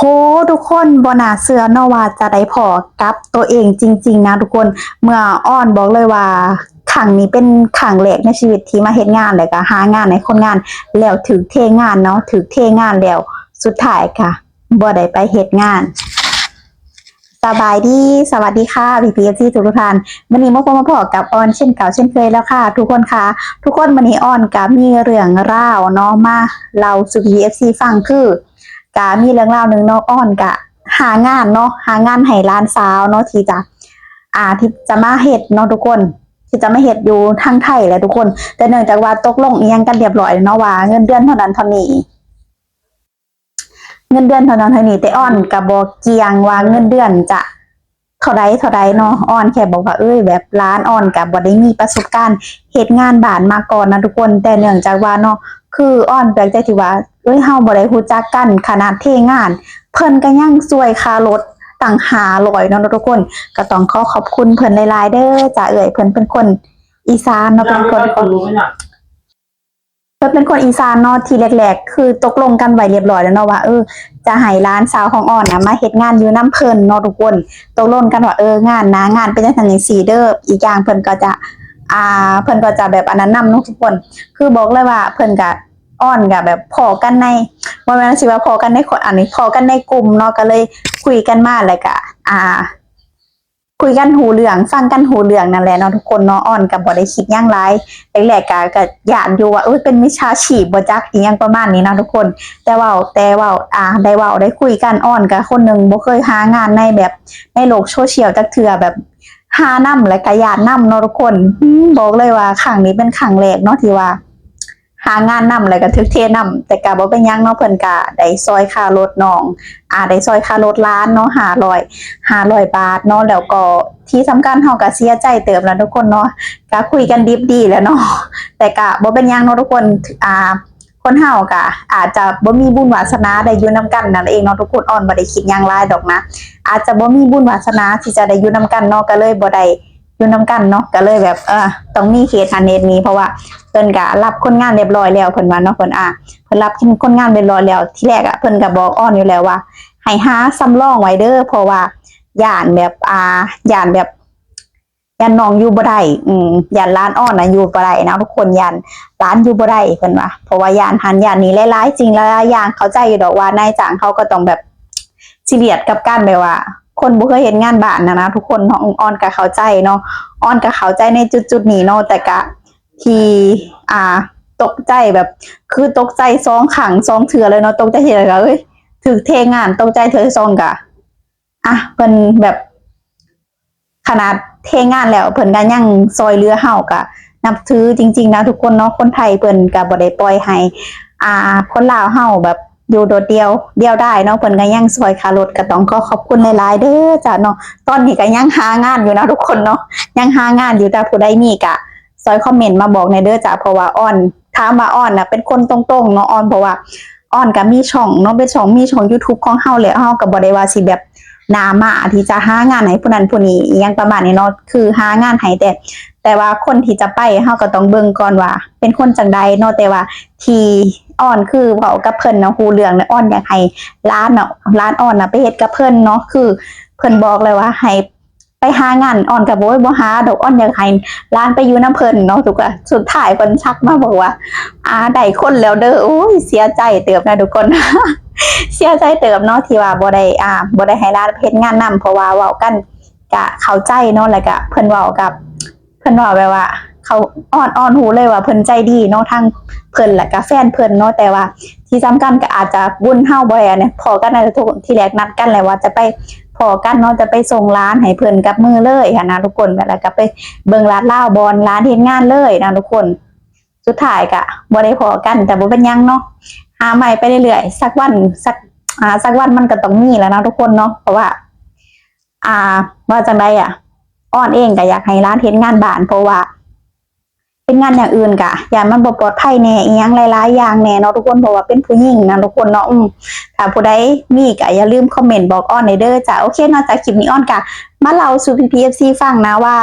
ໂອ້ ທຸກຄົນ ບໍ່ໜ້າເຊື່ອເນາະວ່າຈະໄດ້ພໍ້ກັບຕົວເອງຈິງໆນະທຸກຄົນ. ເມື່ອອອນບອກເລີຍວ່າຄັ້ງນີ້ເປັນຄັ້ງແລກໃນຊີວິດທີ່ມາເຮັດງານ ແລ້ວກໍຫາງານໃຫ້ຄົນງານ ແລ້ວຖືກເທງານເນາະ, ຖືກເທງານແລ້ວ ສຸດທ້າຍກໍບໍ່ໄດ້ໄປເຮັດງານ. ສະບາຍດີ ສະຫວັດດີຄ່ະ ພີ່ໆ ເອັຟຊີ ທຸກໆທ່ານ. ມື້ນີ້ມາພົບມາພໍ້ກັບອອນເຊັ່ນເກົ່າເຊັ່ນເຄີຍແລ້ວຄ່ະທຸກຄົນຄ່ະ. ທຸກຄົນ ມື້ນີ້ອອນກໍມີເລື່ອງລາວເນາະ ມາເລົ່າສູ່ພີ່ໆ ເອັຟຊີ ຟັງ ຄື ກະມີເລື່ອງລາວໜຶ່ງເນາະ, ອອນກະຫາງານເນາະ, ຫາງານໃຫ້ຫຼານສາວເນາະ ທີ່ຈະ ອ່າ ທີ່ຈະມາເຮັດເນາະທຸກຄົນ, ທີ່ຈະມາເຮັດຢູ່ທາງໄທແຫຼະທຸກຄົນ. ແຕ່ເນື່ອງຈາກວ່າຕົກລົງອີ່ຫຍັງກັນລຽບລ້ອຍແລ້ວເນາະ ວ່າເງິນເດືອນເທົ່ານັ້ນເທົ່ານີ້, ເງິນເດືອນເທົ່ານັ້ນເທົ່ານີ້, ແຕ່ອອນກະບໍ່ກ່ຽງວ່າເງິນເດືອນຈະ ເທົ່າໃດເທົ່າໃດເນາະ, ອອນແຄ່ບອກວ່າ ເອີຍ ແບບຫຼານອອນກະບໍ່ໄດ້ມີປະສົບການເຮັດງານບ້ານມາກ່ອນນະທຸກຄົນ. ແຕ່ເນື່ອງຈາກວ່າເນາະ ຄືອອນແປກໃຈທີ່ວ່າ ເອີຍ ເຮົາບໍ່ໄດ້ຮູ້ຈັກກັນ, ຂະໜາດເທງານເພິ່ນກະຍັງຊ່ວຍຄ່າລົດຕັ້ງຫ້າຮ້ອຍເນາະທຸກຄົນ. ກະຕ້ອງຂໍຂອບຄຸນເພິ່ນຫຼາຍໆເດີຈ້າເອື້ອຍ. ເພິ່ນເປັນຄົນອີສານເນາະ, ເປັນຄົນ ເພິ່ນເປັນຄົນອີສານເນາະ. ທີ່ແລກໆ ຄືຕົກລົງກັນໄວ້ລຽບລ້ອຍແລ້ວເນາະວ່າ ເອີ ຈະໃຫ້ຫຼານສາວຂອງອອນນະມາເຮັດງານຢູ່ນຳເພິ່ນເນາະທຸກຄົນ. ຕົກລົງກັນວ່າ ເອີ ງານນະ ງານເປັນຈັ່ງຊັ້ນຈັ່ງຊີ້ເດີ. ອີກຢ່າງເພິ່ນກໍຈະ ອ່າ ເພິ່ນກໍຈະແບບອັນນັ້ນນຳເນາະທຸກຄົນ. ຄືບອກເລີຍວ່າເພິ່ນກະ ອອນກະແບບພໍ້ກັນໃນ ບໍ່ແມ່ນຊິວ່າພໍ້ກັນໃນ ອັນນີ້ ພໍ້ກັນໃນກຸ່ມເນາະ, ກໍເລີຍຄຸຍກັນມາ ແລ້ວກະ ອ່າ ຄຸຍກັນຮູ້ເລື່ອງ ຟັງກັນຮູ້ເລື່ອງນັ້ນແຫຼະເນາະທຸກຄົນເນາະ. ອອນກໍບໍ່ໄດ້ຄິດຫຍັງຫຼາຍ, ແລກໆ ກໍ ກໍຢ້ານຢູ່ວ່າ ເອີຍ ເປັນມິດສາຊີບບໍ່ຈັກ ອີ່ຫຍັງປະມານນີ້ເນາະທຸກຄົນ. ແຕ່ເວົ້າ ແຕ່ເວົ້າ ອ່າ ໄດ້ເວົ້າໄດ້ຄຸຍກັນ, ອອນກໍຄົນໜຶ່ງບໍ່ເຄີຍຫາງານໃນແບບ ໃນໂລກໂຊຊຽວຈັກເທື່ອ, ແບບຫານຳ ແລ້ວກໍຢ້ານນຳເນາະທຸກຄົນ. ອືມ ບອກເລີຍວ່າຄັ້ງນີ້ເປັນຄັ້ງແລກເນາະ ທີ່ວ່າ ຫາງານນຳ ແລ້ວກໍຖືກເທນຳ, ແຕ່ກໍບໍ່ເປັນຫຍັງເນາະ, ເພິ່ນກໍໄດ້ຊ່ອຍຄ່າລົດນ້ອງ ອ່າ ໄດ້ຊ່ອຍຄ່າລົດຫຼານເນາະ ຫ້າຮ້ອຍ ຫ້າຮ້ອຍບາດເນາະ. ແລ້ວກໍທີ່ສຳຄັນ ເຮົາກໍເສຍໃຈເຕີບນະທຸກຄົນເນາະ, ກໍຄຸຍກັນດິບດີແລ້ວເນາະ, ແຕ່ກໍບໍ່ເປັນຫຍັງເນາະທຸກຄົນ. ອ່າ ຄົນເຮົາກໍອາດຈະບໍ່ມີບຸນວາສະໜາໄດ້ຢູ່ນຳກັນນັ້ນເອງເນາະທຸກຄົນ. ອອນບໍ່ໄດ້ຄິດຫຍັງຫຼາຍດອກນະ, ອາດຈະບໍ່ມີບຸນວາສະໜາທີ່ຈະໄດ້ຢູ່ນຳກັນເນາະ, ກໍເລີຍບໍ່ໄດ້ ຢູ່ນຳກັນເນາະ, ກໍເລີຍແບບ ເອີ ຕ້ອງມີເຫດຫັ້ນເຫດນີ້ ເພາະວ່າເພິ່ນກໍຮັບຄົນງານລຽບລ້ອຍແລ້ວ ເພິ່ນວ່າເນາະ, ເພິ່ນ ອ່າ ເພິ່ນຮັບຄົນງານລຽບລ້ອຍແລ້ວ. ທີແລກອະ ເພິ່ນກໍບອກອອນຢູ່ແລ້ວວ່າ ໃຫ້ຫາສຳລອງໄວ້ເດີ ເພາະວ່າຢ້ານແບບ ອ່າ ຢ້ານແບບ ຢ້ານນ້ອງຢູ່ບໍ່ໄດ້ ອືມ ຢ້ານຫຼານອອນນະຢູ່ບໍ່ໄດ້ນະທຸກຄົນ, ຢ້ານຫຼານຢູ່ບໍ່ໄດ້ ເພິ່ນວ່າ, ເພາະວ່າຢ້ານຫັ້ນຢ້ານນີ້ ຫຼາຍໆສິ່ງຫຼາຍໆຢ່າງ. ເຂົ້າໃຈຢູ່ດອກວ່ານາຍຈ້າງເຂົາກໍຕ້ອງແບບ ຊີຣຽສກັບການແບບວ່າຄົນບໍ່ເຄີຍເຮັດງານບ້ານນະນະທຸກຄົນເນາະ. ອອນກໍເຂົ້າໃຈເນາະ, ອອນກໍເຂົ້າໃຈໃນຈຸດໆນີ້ເນາະ, ແຕ່ກະທີ່ ອ່າ ຕົກໃຈແບບ ຄືຕົກໃຈສອງຄັ້ງສອງເທື່ອເລີຍເນາະ, ຕົກໃຈເທື່ອ ເອີຍ ຖືກເທງານ, ຕົກໃຈເທື່ອທີສອງກະ ອ່ະ ເພິ່ນແບບ ຂະໜາດເທງານແລ້ວ ເພິ່ນກໍຍັງຊ່ອຍເຫຼືອເຮົາ, ກໍນັບຖືຈິງໆນະທຸກຄົນເນາະ. ຄົນໄທເພິ່ນກໍບໍ່ໄດ້ປ່ອຍໃຫ້ ອ່າ ຄົນລາວເຮົາແບບຢູ່ໂດດດ່ຽວ ດຽວດາຍເນາະ, ເພິ່ນກໍຍັງຊ່ອຍຄ່າລົດ. ກໍຕ້ອງຂໍຂອບຄຸນຫຼາຍໆເດີຈ້າເນາະ. ຕອນນີ້ກໍຍັງຫາງານຢູ່ນະທຸກຄົນເນາະ, ຍັງຫາງານຢູ່. ຖ້າຜູ້ໃດມີກໍຊ່ອຍຄອມເມັນມາບອກແດ່ເດີຈ້າ, ເພາະວ່າອອນ ຖາມວ່າອອນນະເປັນຄົນຕົງໆເນາະ ອອນ ເພາະວ່າ ອອນກໍມີຊ່ອງເນາະ, ເປັນຊ່ອງ ມີຊ່ອງ YouTube ຂອງເຮົາແຫຼະ, ເຮົາກໍບໍ່ໄດ້ວ່າຊິແບບໜ້າມ້າທີ່ຈະຫາງານໃຫ້ຜູ້ນັ້ນຜູ້ນີ້ອີ່ຫຍັງປະມານນີ້ເນາະ, ຄືຫາງານໃຫ້ແຕ່ ແຕ່ວ່າຄົນທີ່ຈະໄປ ເຮົາກໍຕ້ອງເບິ່ງກ່ອນວ່າເປັນຄົນຈັ່ງໃດເນາະ. ແຕ່ວ່າທີ່ອອນຄືເວົ້າກັບເພິ່ນນະ ຮູ້ເລື່ອງນະ, ອອນຢາກໃຫ້ຫຼານເນາະ ຫຼານອອນນະໄປເຮັດກັບເພິ່ນເນາະ, ຄືເພິ່ນບອກແລ້ວວ່າໃຫ້ ໄປຫາງານ ອອນກໍບອກ ໂອ້ຍ ບໍ່ຫາດອກ, ອອນຢາກໃຫ້ຫຼານໄປຢູ່ນຳເພິ່ນເນາະ. ທຸກ ສຸດທ້າຍເພິ່ນທັກມາບອກວ່າ ອ່າ ໄດ້ຄົນແລ້ວເດີ. ໂອ້ຍ ເສຍໃຈເຕີບນະທຸກຄົນ ເສຍໃຈເຕີບເນາະ ທີ່ວ່າບໍ່ໄດ້ ອ່າ ບໍ່ໄດ້ໃຫ້ຫຼານເຮັດງານນຳ, ເພາະວ່າເວົ້າກັນກະເຂົ້າໃຈເນາະ, ແລ້ວກະເພິ່ນເວົ້າກັບ ເພິ່ນເວົ້າແບບວ່າ ເຂົາ ອອນ ອອນຮູ້ເລີຍວ່າເພິ່ນໃຈດີເນາະ, ທັງເພິ່ນ ແລ້ວກະແຟນເພິ່ນເນາະ. ແຕ່ວ່າທີ່ສຳຄັນກໍອາດຈະບຸນເຮົາບໍ່ໄດ້ ອັນນີ້ ພໍ້ກັນໃນທີ່ແລກນັດກັນແລ້ວວ່າຈະໄປພໍ້ກັນເນາະ, ຈະໄປສົ່ງຫຼານໃຫ້ເພິ່ນກັບມືເລີຍຫັ້ນນະທຸກຄົນ, ແລ້ວກໍໄປເບິ່ງລາດລາວບ່ອນຫຼານເຮັດງານເລີຍນະທຸກຄົນ. ສຸດທ້າຍກໍບໍ່ໄດ້ພໍ້ກັນ, ແຕ່ບໍ່ເປັນຫຍັງເນາະ, ຫາໃໝ່ໄປເລື້ອຍໆ, ສັກວັນ ສັກ ອ່າ ສັກວັນມັນກໍຕ້ອງມີແຫຼະເນາະທຸກຄົນເນາະ, ເພາະວ່າ ອ່າ ວ່າຈັ່ງໃດອະ ອອນເອງກໍຢາກໃຫ້ຫຼານເຮັດງານບ້ານ ເພາະວ່າເຮັດງານຢ່າງອື່ນກະຢ້ານມັນບໍ່ປອດໄພແດ່ ອີ່ຫຍັງຫຼາຍໆຢ່າງແດ່ເນາະທຸກຄົນ, ເພາະວ່າເປັນຜູ້ຍິງນະທຸກຄົນເນາະ. ອືມ ຖ້າຜູ້ໃດມີກໍຢ່າລືມຄອມເມັນບອກອອນແດ່ເດີຈ້າ. ໂອເຄເນາະ, ຈາກຄລິບນີ້ອອນກະມາເລົ່າສູ່ພີ່ໆ ເອັຟຊີ ຟັງນະວ່າ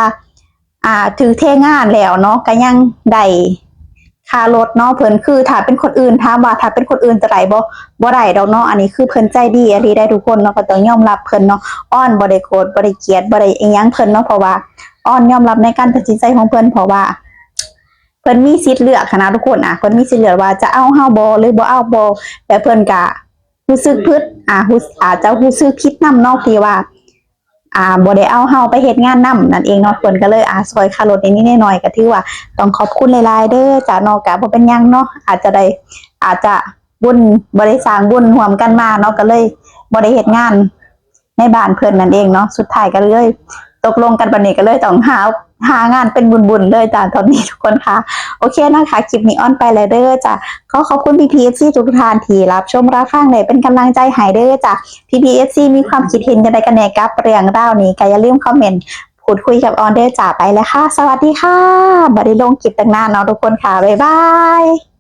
ອ່າ ຖືກເທງານແລ້ວເນາະ ກໍຍັງໄດ້ ຄ່າລົດເນາະ. ເພິ່ນຄືຖ້າເປັນຄົນອື່ນ ຖາມວ່າຖ້າເປັນຄົນອື່ນຈະໄດ້ບໍ່? ບໍ່ໄດ້ດອກເນາະ. ອັນນີ້ຄືເພິ່ນໃຈດີອີ່ຫຼີໄດ໋ທຸກຄົນເນາະ ກໍຕ້ອງຍອມຮັບເພິ່ນເນາະ. ອອນບໍ່ໄດ້ໂກດ ບໍ່ໄດ້ກຽດ ບໍ່ໄດ້ອີ່ຫຍັງເພິ່ນເນາະ ເພາະວ່າອອນຍອມຮັບໃນການຕັດສິນໃຈຂອງເພິ່ນ ເພາະວ່າເພິ່ນມີສິດເລືອກຫັ້ນນະທຸກຄົນ. ອາ ເພິ່ນມີສິດເລືອກວ່າຈະເອົາເຮົາບໍ່ ຫຼືບໍ່ເອົາບໍ່ ແລ້ວເພິ່ນກະຮູ້ສຶກຜິດ ອາ ຮູ້ ອາດຈະຮູ້ສຶກຜິດນຳເນາະ ທີ່ວ່າ ອ່າ ບໍ່ໄດ້ເອົາເຮົາໄປເຮັດງານນຳນັ້ນເອງເນາະ. ເພິ່ນກໍເລີຍ ອ່າ ຊ່ອຍຄ່າລົດນິດໆໜ້ອຍໆ ກໍຖືວ່າຕ້ອງຂອບຄຸນຫຼາຍໆເດີຈ້າເນາະ. ກໍບໍ່ເປັນຫຍັງເນາະ ອາດຈະໄດ້ ອາດຈະບຸນ ບໍ່ໄດ້ສ້າງບຸນຮ່ວມກັນມາເນາະ ກໍເລີຍບໍ່ໄດ້ເຮັດງານໃນບ້ານເພິ່ນນັ້ນເອງເນາະ. ສຸດທ້າຍກໍເລີຍຕົກລົງກັນ ບັດນີ້ກໍເລີຍຕ້ອງຫາ ຫາງານເປັນບຸນໆເລີຍຈ້າ ຕອນນີ້ທຸກຄົນຄ່ະ. ໂອເຄເນາະຄ່ະ ຄລິບນີ້ອອນໄປແລ້ວເດີຈ້າ. ຂໍຂອບຄຸນພີ່ໆເອັຟຊີທຸກໆທ່ານທີ່ຮັບຊົມຮັບຟັງ ແລະ ເປັນກຳລັງໃຈໃຫ້ເດີຈ້າ. ພີ່ໆເອັຟຊີມີຄວາມຄິດເຫັນຈັ່ງໃດກັນແດ່ກັບເລື່ອງລາວນີ້ ກໍຢ່າລືມຄອມເມັນພູດຄຸຍກັບອອນເດີຈ້າ. ໄປແລ້ວຄ່ະ ສະຫວັດດີຄ່ະ. ບໍ່ໄດ້ລົງຄລິບຕັ້ງນານເນາະທຸກຄົນຄ່ະ. ບາຍບາຍ.